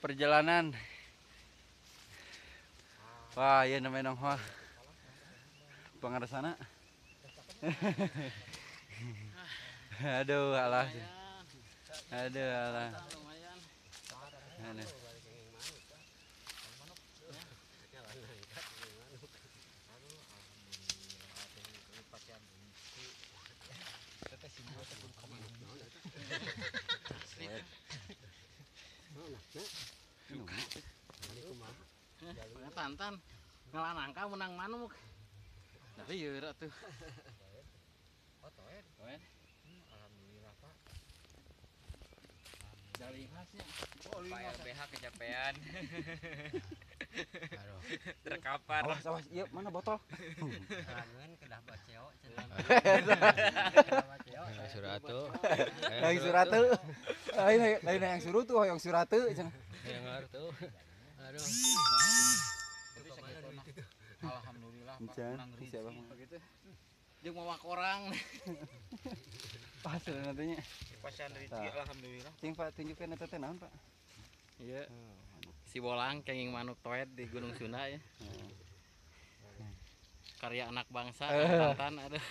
Perjalanan. Wah, iya namanya nongol. Pangaresana. Aduh, alah. Aduh, alah. Aduh. Tantan ngalah nangka menang manuk. Tapi ya tuh. Oh, toen. Toen. Alhamdulillah, Pak. Jali khasnya. Pak LBH kecapean. Aduh. Terkapar. Awas, awas, iya mana botol? Kangen kedah baceo cenah. Suratu. Yang suratu. Lain lain yang suruh tuh, yang suratu cenah. Yang artu. Aduh. Alhamdulillah Pak menang rezeki begitu. Jeung mawa korang. Pas nantinya. Pasian rezeki alhamdulillah. Cing Pak tunjukkan eta teh naon Pak? Iya. Si bolang kenging manuk toet di Gunung Sunda ya. Karya anak bangsa Tantan aduh.